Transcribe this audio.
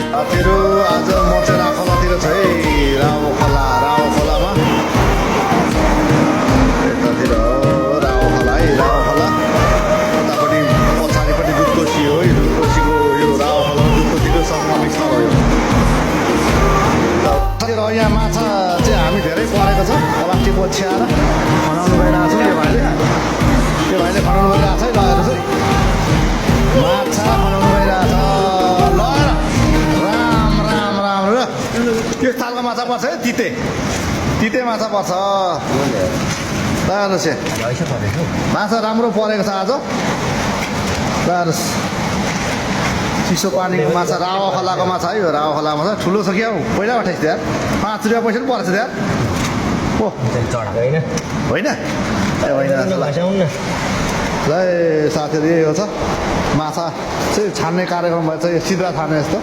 साथीहरू आज म चाहिँ राखोलातिर छु है रावो खोलामा यतातिर हो रावो खोला है रावो खोला उतापट्टि पछाडिपट्टि दुधकोशी हो यो दुधकोशीको यो रावो खोला दुधकोशीको सङ्गम मिक्समा भयो साथीहरू यहाँ माछा चाहिँ हामी धेरै परेको छ प्लास्टिक ओछ्याएर खनाउनु गइरहेको छु यो भाइले खनाउनु गइरहेको छ है लगेर चाहिँ माछा खनाउनु गइरहेछ ल यो खालको माछा पर्छ है तिते माछा पर्छ हेर्नुहोस् माछा राम्रो परेको छ आज हेर्नुहोस् चिसो पानीको माछा रावा खोलाको माछा है यो रावा खोलाको माछा ठुलो छ क्या हौ पहिला उठाइस् त्यहाँ 5 रुपियाँ पैसा पनि पर्छ त्यहाँ ओ होइन ए होइन ल साथीहरू यही हो छ माछा चाहिँ छान्ने कार्यक्रम भएछ यो सिद्रा छान्ने जस्तो